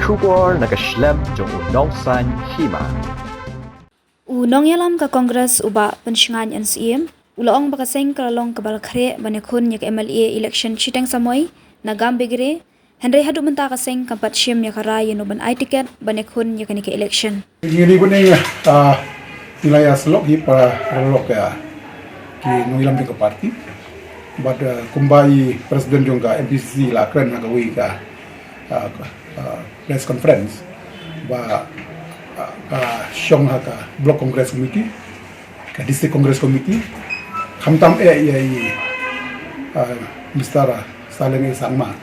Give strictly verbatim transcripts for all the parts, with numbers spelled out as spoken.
Khubor na ka shlem jong u Nongsaiñ Hima. U nongïalam ka Congress u Bah Pynshngain N C M u la ong ba ka seng ka la long kaba la khreh ban ïakhun ïa ka M L A election shiteng samoi na Gambegre, hynrei haduh mynta ka seng kam pat shim ïa ka rai ïano ban ai tiket ban ïakhun ïa kane ka election. Ngi ni bun ing ah ngi la ïa selok hi para lok ka ki nongïalam jong ka party. Bad kumba i president jong ka M P C C la kren ha kawei ka press conference ba ka shong ha ka Block Congress Committee, ka District Congress Committee, khamtam eh ïa i Mister Saleng A Sangma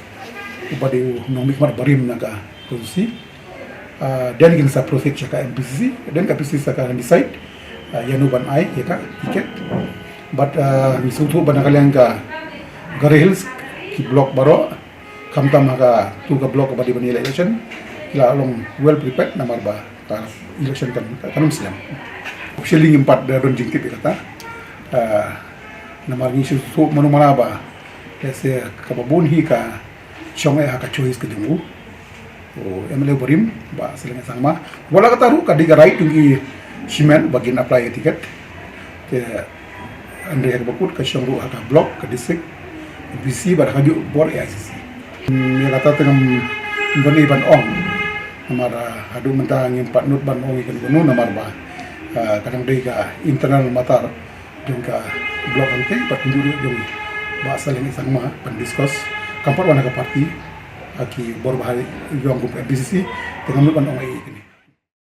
uba dei u nongmihkhmat barim na ka constituency. Then kin sa proceed sha ka M P C C, then ka M P C C sa ka decide ïano ban ai ïa ka ticket. But ngi sngewthuh ba na ka liang ka Garo Hills ki block baroh, khamtam ha ka tu ka block kaba dei ban ïaleh election ki la long well prepared namar ba ka election kan kan slem. Officially ngim pat da don jingtip ïa kata. Namar ngi sngewthuh mano mano ba lehse kaba bun hi ka shong eh ha ka choice ka jong u u M L A barim Bah Saleng A Sangma. Wat la katta ruh ka dei ka right jong ki shimet ba kin apply ticket. Te hynrei ha kaba kut ka shong ruh ha ka block, ka district, M P C C bad ha kajuh bor A I C C. Ïa kata te ngam don ei ban ong namar haduh mynta ngim pat nud ban ong ïa kano kano namar ba ka dang dei ka internal matter jong ka block hangtei bad kumjuh ruh jong Bah Saleng A Sangma ban discuss, kam pat wan ha ka party ha ki bor bahari jong ka M P C C. Te ngam nud ban ong ei.